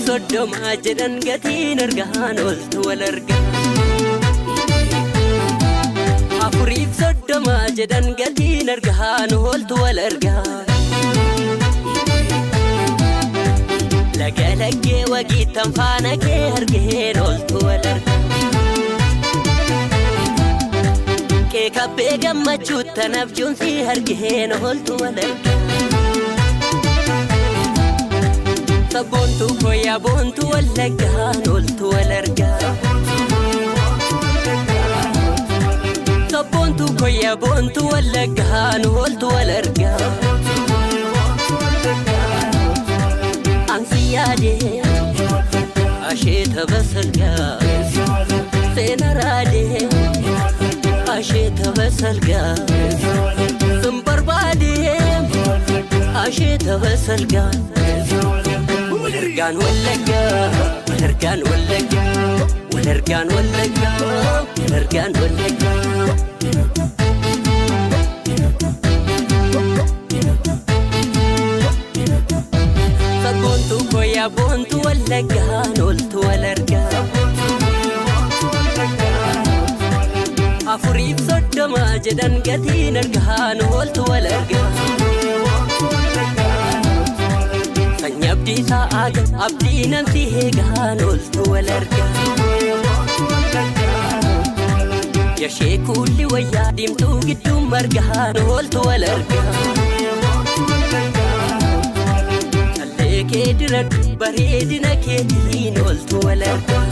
30 jedhan gatiin argaan oltu wal argaa. 34 jedhan gatiin argaan oltu wal argaa. Laga laggee wagiittan faana kee argeen oltu wal argaa. Keekabbee gammachuuttan abjuun si argeen oltu wal argaa. Sabboontuu koyyaa boontuu wallaggaan oltu wal argaa. Sabboontuu koyyaa boontuu wallaggaan oltu wal argaa. Ansi yaadee asheeta basalgaa seena raadee asheeta basalgaa sin barbaadee asheeta basalgaa. Walargaan wallaggaa walargaan wallaggaa walargaan wallaggaa walargaan wallaggaa. Sabboontuu koyyaa boontuu wallaggaan oltu wal argaa. 34 jedhan gatiin argaan oltu wal argaa. Sanyii abdii sa'aaga abdii namsi eegaan oltu wal argaa. Yashee kuulli wayyaa diimtuu gidduu margaan oltu wal argaa. Callee kee diradhu bareedina keetiin oltu wal argaa.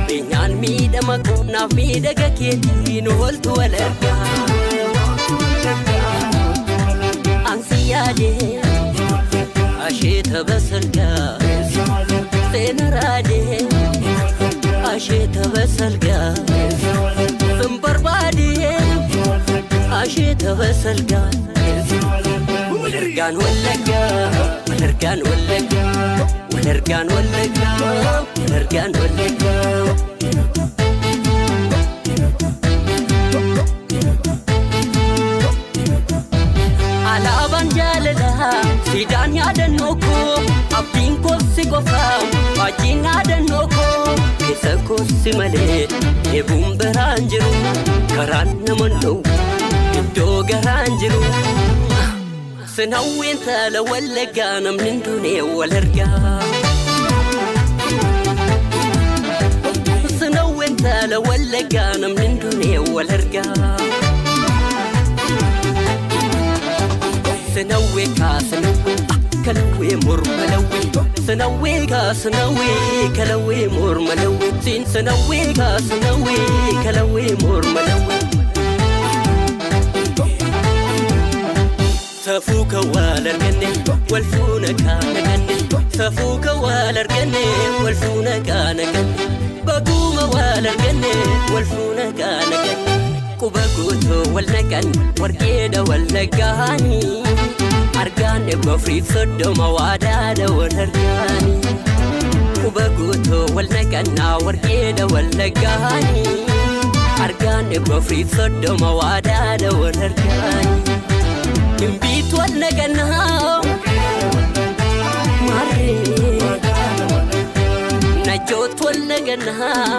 Beenyaan miidhama qonnaaf miidhaga keetiin oltu wal argaa. Ansi yaadee asheeta basalgaa seena raadee asheeta basalgaa sin barbaadee asheeta basalgaa. Walargaan wallaggaa walargaan wallaggaa walargaan wallaggaa walargaan wallaggaa. Alaabaan jaalalaa siidaan yaadannoo koo abdiin koossi qofaa wajjin yaadannoo koo keessa koossi malee eebuun biraan jiru karaan nama dhowwu iddoo garaan jiru. Sinawween taala wallaggaa namni hin duune wal argaa. Sinawween taala wallaggaa namni hin duune wal argaa. Sinawwee kaasinawwee kalawwee morma lawwee sinawwee kaasinawwee kalawwee morma lawwee siin sinawwee kaasinawwee kalawwee morma lawwee. Safuu kan wal arganne wal fuuna kaana ganne safuu kan wal arganne wal fuuna kaana ganne baguuma wal arganne wal fuuna kaana ganne quba guutuu wal naqan warqeedha wal naggaanii argaan 34 waadaadha wal argaanii quba guutuu wal naqannaa warqeedha wal naggaanii argaan 34 waadaadha wal argaanii. Gimbiitu wal naqannaa maarree najjootu wal naqannaa